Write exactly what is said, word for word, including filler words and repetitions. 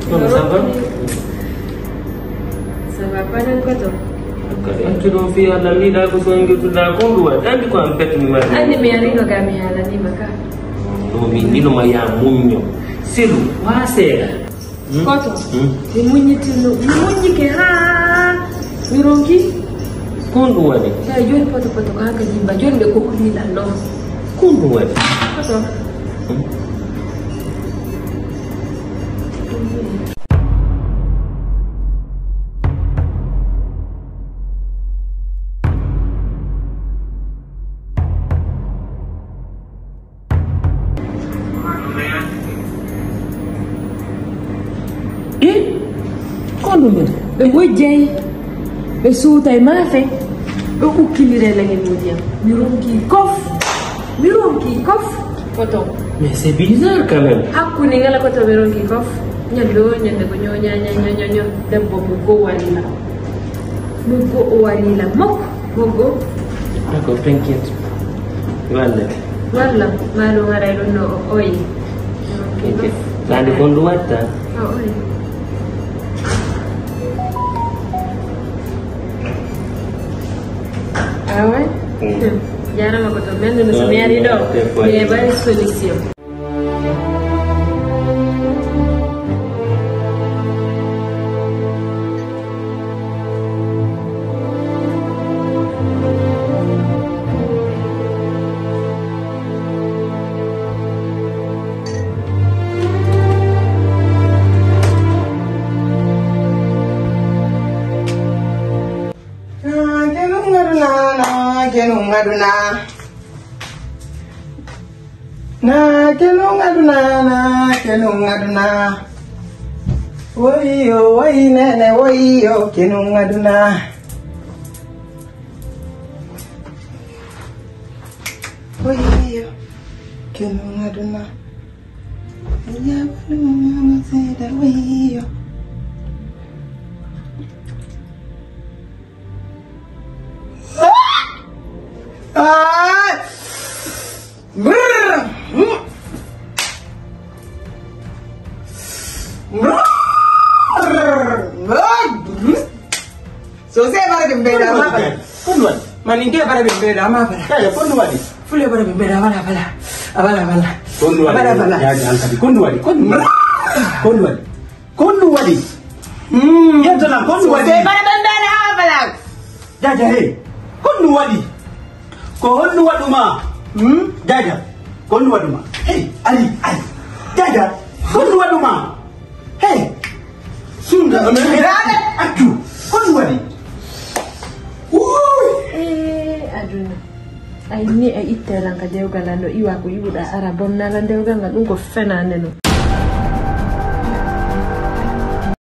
Kono ça va? Ça va pas, nan koto? Kadi accu ɗum fii Alla, mbiɗa ko so ngirtuɗa ko ndu waɗi. Anndi ko an petmi mari. Anndi mi arino ga mi haalanima ka. No mi nino ma ya muñño. Selu, wa seeɗa. Hmm? Koto. Hmm? Mi muññitinno, mi muññike haa mi ronki. Ko ndu waɗi? Eyi, jooni poto poto ko haa ka jimba. Jooni ɓe ko kulli lan ɗon. Ko ndu waɗi? Koto. Hmm? I? Ko ɗum en? Ɓe ngojjay, ɓe suutay maafe, ɓe ukkindira e laŋel mo ndiyam. Mi ronki kof, mi ronki kof. Koto. Mais c'est bizarre quand même. Hakkunde ngala koto ɓe ronki kof. Ñande o ñande ko ño, ña, ña, ño, ño, ño. Debbo ko go walila. Mo go o walila. Mok. Mogo. D'accord, t'inquiète. Walla. Walla, maa ɗum haray ɗum no o oyi. T'inquiète. Sandi kon ɗum watta. O oyi. Ah ouais? Mm. Jarama ko to men no so mi ari ɗo. Mi heɓay solution. Na kenun aduna, na kenun aduna. Na kenun aduna, na kenun aduna. Woyo, woyi nene, woyo, kenun aduna. Woyo, kenun aduna. Yabalu mama seda, woyo. Ah! Brrr. Brrr. So se bara ɓe mbeɗa ma bala. Ko ndu waɗi? Mani nde bara ɓe mbeɗa ma bala. Yaya, ko ndu waɗi? Fule bara ɓe mbeɗa bala bala. A bala bala. Ko ndu waɗi? Bala bala. Yaya, an kadi ko ndu waɗi? Ko ndu waɗi? Ko ndu waɗi? Ko ndu waɗi? Hmm. Yentana, ko ndu waɗi? Se bara ɓe mbeɗa ha bala. Jaja, hey. Ko ndu waɗi? Ko honɗum waɗuma? Hmm? Jaja, ko honɗum waɗuma? Hey, Ali, Ali. Jaja, ko honɗum waɗuma? Hey. Sunda, no men accu. Ko honɗum waɗi? Wuuy. Eh, aduna. Ay ni a itte lan ka dewgal an ɗo iwa ko iwuɗa ara bonnala dewgal ngal ɗum ko fenande no.